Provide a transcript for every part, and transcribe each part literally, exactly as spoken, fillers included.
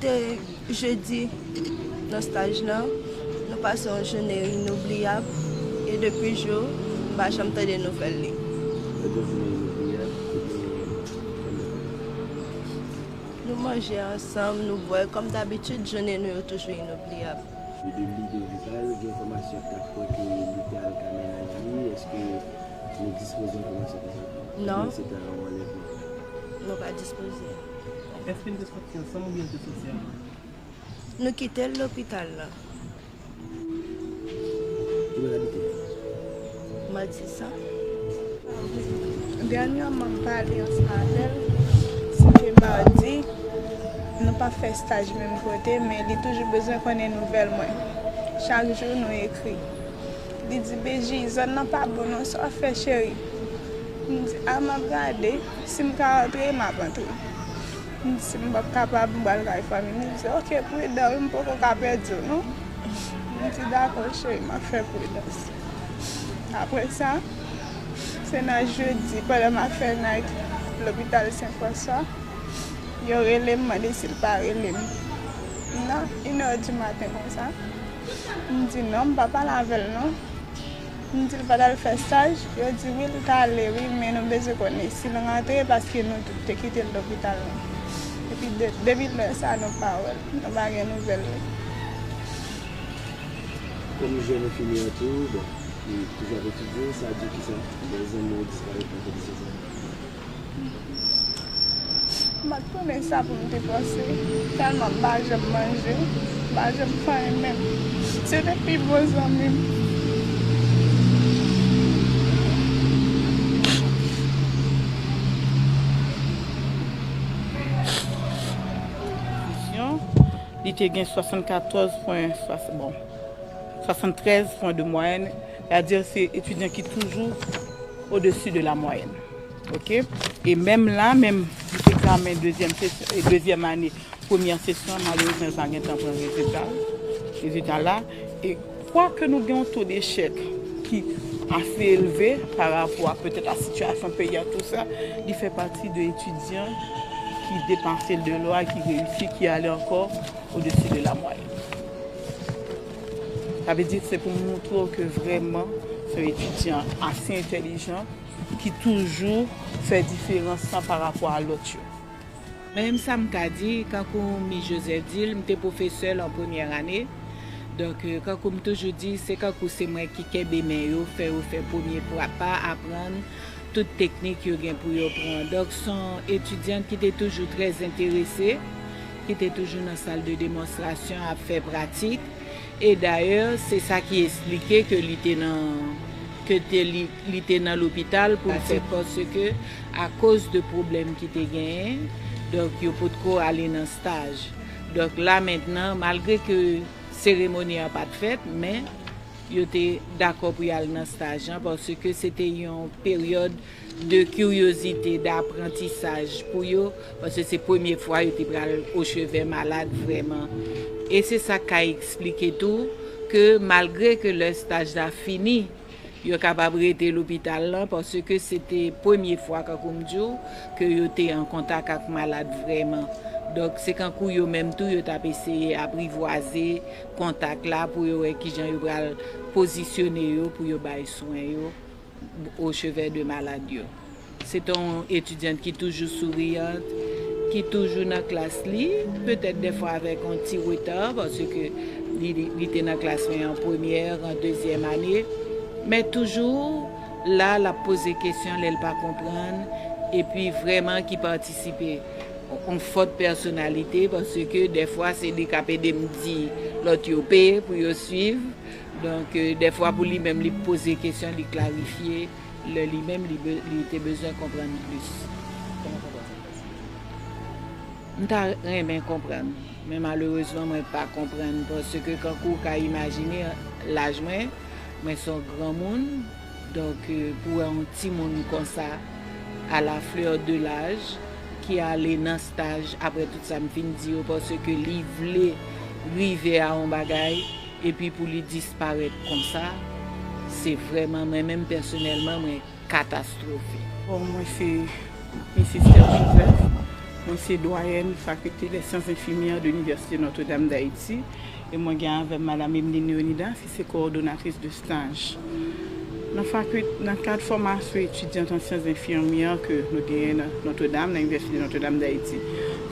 Te jedi nan staj lan, nou pase yon jounen inoubliyab, e depi jou, m pa janm tande nouvèl li. Yon jounen inoubliyab, kote, kòman? Nou manje ansanm, nou bwè, kòm dabitid, jounen nou yo toujou inoubliyab. Li de lide lokal, gen enfòmasyon k ta kwè ke li te al ka mennaj li, èske nou dispoze enfòmasyon konsa? Non. Oubyen se ta yon anlèvman? Nou pa dispoze. Èske n te soti ansanm oubyen n te soti anlè? Nou kite l lopital la. Ki lè w abite? Matisan. Dènyèman, m pale ansanm avè l, se te madi. Nou pa fè staj menm kote, men li toujou bezwen konnen nouvèl mwen. Chak jou, nou ekri. Li di, "Beji, zòn nan pa bon non, sa w fè, cheri?" M di, "A, m ap gade, si m ka antre, m ap antre." M di, "Si m p ap kapab, m pral kay fanmi m." Li di, "Oke, pridan wi, m poko ka pèdi w non." M di, "Dakò, cheri, m ap fè pridans." Apre sa, se nan jedi, pandan m ap fè night lopital Sen Franswa, yo rele m, mande si l pa rele m nan inè di maten konsa. M di, "Non, m pa pale avè l non." M di l pa t al fè staj, yo di wi, l t ale wi, men nou bezwen konnen si l rantre, paske nou tout te kite l lopital la. Epi de, depi lè sa, nou pa wè l, nou pa gen nouvèl li. Kòm jèn enfimyè tou, bon, li toujou ap etidye, sa di w kisa? Lè zanmi w disparèt nan kondisyon sa? M pa t konnen sa pou m te panse, tèlman m pa janm manje, m pa janm fè anyen menm. Se te pi bon zanmi m. Li te gen swasannkatòz pwen, bon, swasantrèz pwen de mwayèn, sètadi se etidyan ki toujou au-dessus de la moyenne. Oke? E menm la, menm egzamen dezyèm sesyon, e dezyèm ane, premyè sesyon, malerezman, li pa gentan pran rezilta, rezilta la. E kwake nou gen yon to dechèk ki ase elve pa rapò a petèt a sitiyasyon peyi a, tou sa, li fè pati de etidyan ki depase l de lwa, ki reyisi, ki ale ankò au-dessus de la moyenne. Sa vle di, se pou moutre w ke vrèman se yon etidyan ase entèlijan ki toujou fè diferans lan pa rapò a lòt yo. Mwen menm sa m ka di, kankou Miss Joseph di l, m te pwofesè l an premyè ane. Donk, euh, kankou m toujou di, se kankou se mwen ki kenbe men yo, fè yo fè premye pa, aprann tout teknik yo gen pou yo pran. Donk, se yon etidyan ki te toujou trè enterese, ki te toujou nan sal de demonstrasyon ap fè pratik. E dayè, se sa ki esplike ke li te nan, ke te, li, li te nan lopital pou l fè, paske akoz de pwoblèm ki te genyen, donk, yo potko ale nan staj. Donk, la mentnan, malgre ke seremoni an pa t fèt, men yo te dakò pou y al nan staj lan, paske se te yon peryòd de kiryozite, daprantisaj pou yo, paske se premye fwa yo te pral ochevè malad vrèman. E se sa k ka eksplike tou ke malgre ke lè staj la fini, yo kapab rete lopital lan, paske se te premye fwa, kankou m di w, ke yo te an kontak ak malad vrèman. Donk, se kankou yo menm tou, yo t ap eseye aprivwaze kontak la pou yo wè kijan yo pral pozisyone yo pou yo bay swen yo au chevet de malad yo. Se te yon etidyant ki toujou souriant, ki toujou nan klas li, petèt dèfwa avèk yon ti reta, paske li, li, li te nan klas mwen an premyè, an dezyèm ane, men toujou la, l ap poze kesyon lè l pa konprann, epi vrèman ki patisipe. Yon fòt pèsonalite, paske dèfwa se li k ap ede m di lòt yo P pou yo swiv. Donk, euh, dèfwa pou li menm, li poze kesyon, li klarifye, lè li menm, li be-, li te bezwen konprann plis. Kòman konprann sa k pase? M ta renmen konprann, men malerezman, mwen pa konprann, paske kankou w ka imajine laj mwen, mwen se yon granmoun, donk, euh, pou wè yon timoun konsa, à la fleur de l'âge, ki ale nan staj, apre tout sa m fin di yo, paske li vle rive a yon bagay, epi pou li disparèt konsa, se vrèman, mwen menm pèsonèlman, mwen katastwofe. Bon, mwen se Miss Esther Joseph, Mwen se dwayèn Fakilte dè Syans Enfimyè de Linivèsite Notre Dame d'Haïti e mwen gen avè m Madam Emeline Leonidas ki se kowòdonatris de staj. Nan fakilte, nan kad fòmasyon etidyant an syans enfimyè ke nou genyen nan Notre Dame, nan Inivèsite Notre Dame d'Haïti,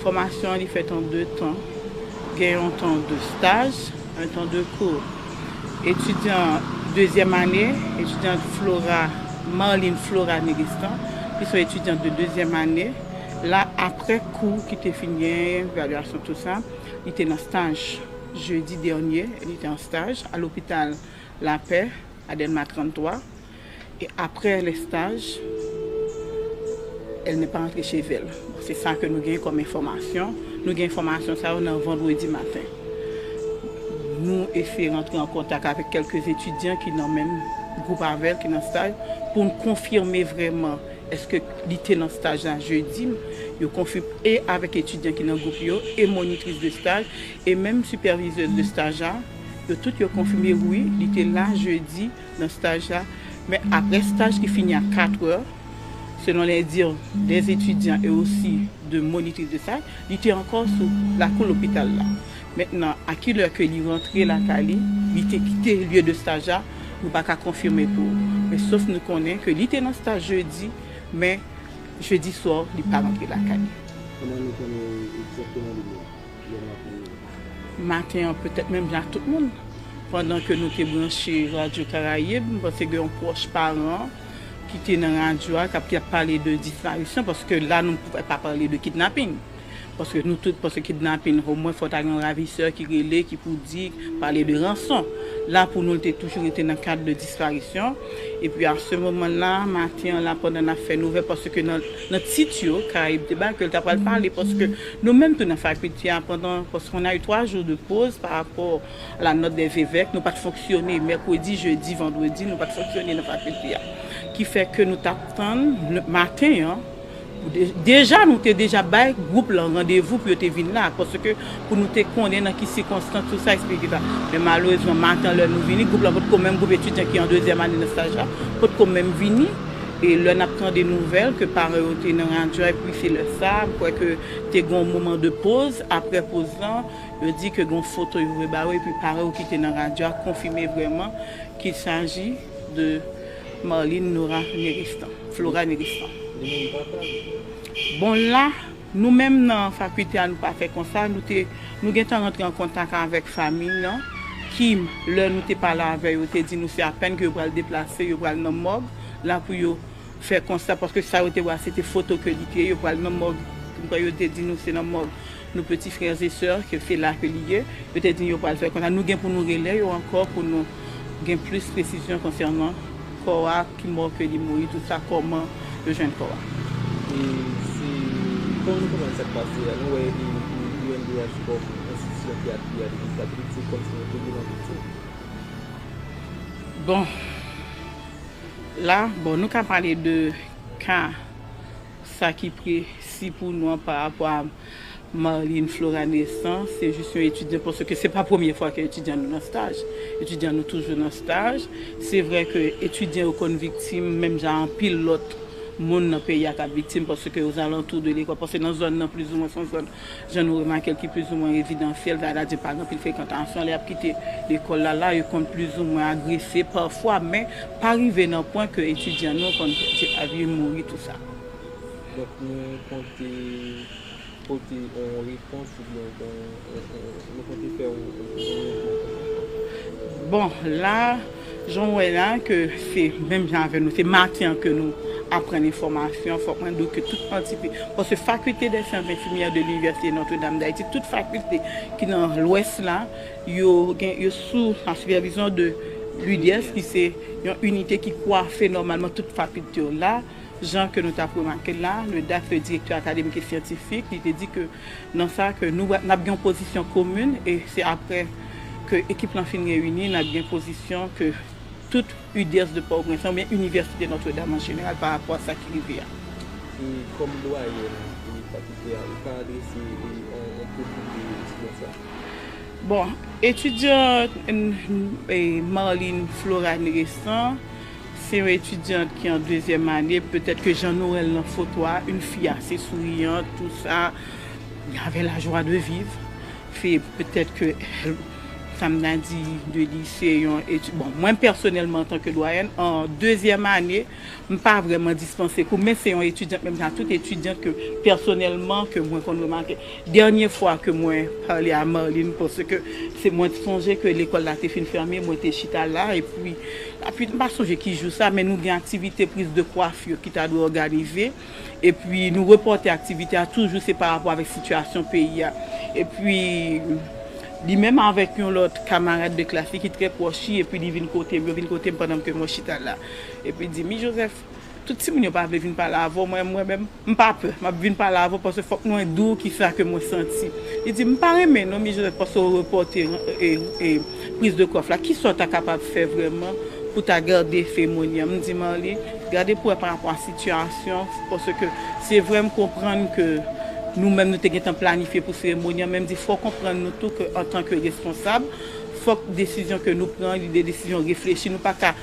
fòmasyon an li fèt an de tan. Gen yon tan de staj, yon tan de kou. Etidyan dezyèm ane, etidyan Flora, Marline Flora Neristan, ki se yon etidyant de dezyèm ane, la, aprè kou ki te fin genyen, evalyasyon, tou sa, li te nan staj. Jedi dènye, li te an staj a lopital Lapè, a Dèlma trannntwa. E aprè le staj, elle n'est pas rentrée chez elle. Se sa ke nou gen kòm enfòmasyon. Nou gen enfòmasyon sa yo nan vandredi maten. Nou eseye rantre an kontak avèk kèlke etidyan ki nan menm gwoup avè l, ki nan staj, pou n konfime vrèman èske li te nan staj la jedi. Yo konfime e avèk etidyan ki nan gwoup yo, e monitris de staj, e menm sipèvizè de staj la, yo tout yo konfime, wi, li te la jedi nan staj la. Men aprè staj ki fini a kat è, selon les dires des étudiants et aussi de monitrices de stage, li te ankò sou lakou lopital la. Mentnan, a kilè ke li rantre lakay li, li te kite lye de staj la, nou pa ka konfime pou ou. Men sof nou konnen ke li te nan staj jedi, men jedi swa, li pa rantre lakay li. Kòman nou konnen egzakteman li mouri? Lè maten an, petèt menm jan ak tout moun. Pandan ke nou te branche Radyo Karayib, m panse gen yon pwòch paran ki te nan radyo a, k ap, ki ap pale de disparisyon, paske la, nou p-, pa pale de kidnaping. Paske nou tout panse kidnaping, omwen fò ta gen yon ravisè ki rele, ki pou di, pale de ranson. La, pou nou, l te toujou rete nan kad de disparisyon. Epi, a se moman la, maten an la, pandan n ap fè nouvèl, paske nan, nan tit yo, Karayib te bay, ke l ta pral pale, paske nou menm tou nan fakilte a, pandan, paske on a eu twa jou de poz pa rapò a la nòt dè zevèk, nou pa t fonksyone. Mèkredi, jedi, vandredi, nou pa t fonksyone nan fakilte a. Ki fè ke nou t ap tann maten an, de-, deja, nou te deja bay gwoup lan randevou pou yo te vin la, paske pou nou te konnen nan ki sikonstans tout sa eksplike sa. Men malerezman, maten an, lè nou vini, gwoup lan potko menm, gwoup etidyan ki an dezyèm ane nan staj la, potko menm vini. E lè n ap tande nouvèl ke paran yo te nan radyo a, epi se lè sa, m kwè ke te gen yon moman de poz. Aprè poz lan, yo di ke gen yon foto yo voye ba yo, epi paran yo ki te nan radyo a konfime vrèman qu'il s'agit de Marline Nora Neristan, Flora Neristan. Li mouri pa pral. Bon, la, nou menm nan fakilte a, nou pa fè konsa. Nou te, nou gentan rantre an kontak avèk fanmi lan, ki, lè nou te pale avè yo, te di nou se apèn ke yo pral deplase, yo pral nan mòg la pou yo fè konsa, paske sa yo te wè a, se te foto ke li te ye. Yo pral nan mòg, m kwè yo te di nou se nan mòg nos petits frères et sœurs, ke se la ke li ye. Yo te di yo pral fè konsa. Nou gen pou nou rele yo ankò pou nou gen plis presizyon konsènan kò a, ki mò ke li mouri, tout sa, kòman yo jwenn kò a. E se, kòman nou konprann sa k pase a? Nou wè, e, e, U N D H kòm enstitisyon ki apiye a depi sa pitit, se kòmsi nou te gen nan viktim. Bon, la, bon, nou ka pale de ka, sa ki presi pou nou an pa rapò a Marline Flora Neristan, se jis yon etidyan, paske se pa premye fwa ke etidyan nou nan staj. Etidyan nou toujou nan staj. Se vre ke etidyan yo konn viktim, menm jan anpil lòt moun nan peyi a k ap viktim, paske ozalantou de lekòl, paske nan zòn nan, plizoumwen, se yon zòn, jan nou remake l, ki plizoumwen rezidansyèl, sa vle di pa gen anpil frekantasyon, lè y ap kite lekòl la, la, yo konn plizoumwen agrese pafwa, men pa rive nan pwen ke etidyan nou konn pèdi lavi, mouri, tou sa. Donk, nou konte pote yon repons oubyen yon, yon, yon, nou konte fè yon, yon, yon mouvman kòman? Bon, la, jan w wè la, ke se menm jan avè nou, se maten an ke nou aprann enfòmasyon, fòk mwen di w ke tout antite, paske Faculté des Sciences Infirmières de l'Université Notre-Dame d'Haïti, tout fakilte ki nan Lwès la, yo gen, yo sou la sipèvizyon de l'U D S, ki se yon inite ki kwafe nòmalman tout fakilte yo. La, jan ke nou t ap remake l la, le DAC, le direktè akademik e syantifik, li te di ke nan sa ke nou, n ap gen yon pozisyon komin, e se aprè ke ekip lan fin reyini, n ap gen pozisyon ke tout U D S de Pòtoprens lan, oubyen Inivèsite Nòtredam an jeneral, pa rapò a sa ki rive a. E kòm dwayèn, e, fakilte a, ou ka adrese, e, yon, yon pwofil de etidyan sa? Bon, etidyan, e, Marline Flora Neristan, Se yon etidyant ki an dezyèm ane, petèt ke jan nou wè l nan foto a, une fille assez souriante, tout sa, y avait la joie de vivre. Fe petèt ke sa m nan di de li se yon etid, bon, mwen pèsonèlman antanke dwayèn, an dezyèm ane, m pa vrèman dispanse kou, men se yon etidyant, menm jan tout etidyant ke pèsonèlman ke mwen konn remake. Dènye fwa ke mwen pale a Marlene, paske se mwen sonje ke lekòl la te fin fèmen, mwen te chita la, epi, epi m pa sonje ki jou sa, men nou gen aktivite priz de kwaf yo ki ta dwe òganize, epi nou repòte aktivite a, toujou se pa rapò avèk sitiyasyon peyi a. Epi, li menm avèk yon lòt kamarad de klas li ki trè pwòch li, epi li vin kote m, yo vin kote m pandan ke mwen chita la. Epi di, Mi Joseph, tout timoun yo pa vle vin pale avè w, mwen, mwen menm, m pa pè, m ap vin pale avè w paske fòk mwen di w kisa ke mwen santi. Li di, M pa renmen non, Mi Joseph, paske w repòte e, e, priz de kwaf la. Kisa w ta kapab fè vrèman pou ta gade seremoni an? M di, Marlene, gade pou wè pa rapò a sitiyasyon, paske se vre m konprann ke nou menm nou te gentan planifye pou seremoni an, men m di, fò w konprann nou tou ke antanke responsab, fòk desizyon ke nou pran, li de desizyon reflechi, nou pa ka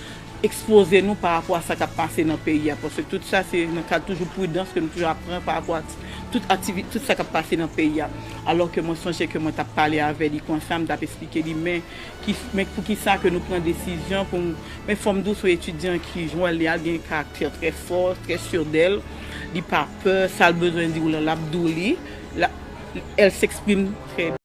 ekspoze nou pa rapò a sa k ap pase nan peyi a, paske tout sa se nan kad toujou pridans ke nou toujou ap pran pa rapò a ti-, tout aktivi-, tout sa k ap pase nan peyi a. Alò ke mwen sonje ke mwen t ap pale avè li konsa, m t ap eksplike li, men, ki, men poukisa ke nou pran desizyon pou, men fò m di w se yon etidyan ki jwenn li al gen karaktè trè fò, trè sur d'elle, li pa pè, sa l bezwen di w la, l ap di w li, la, elle s'exprime très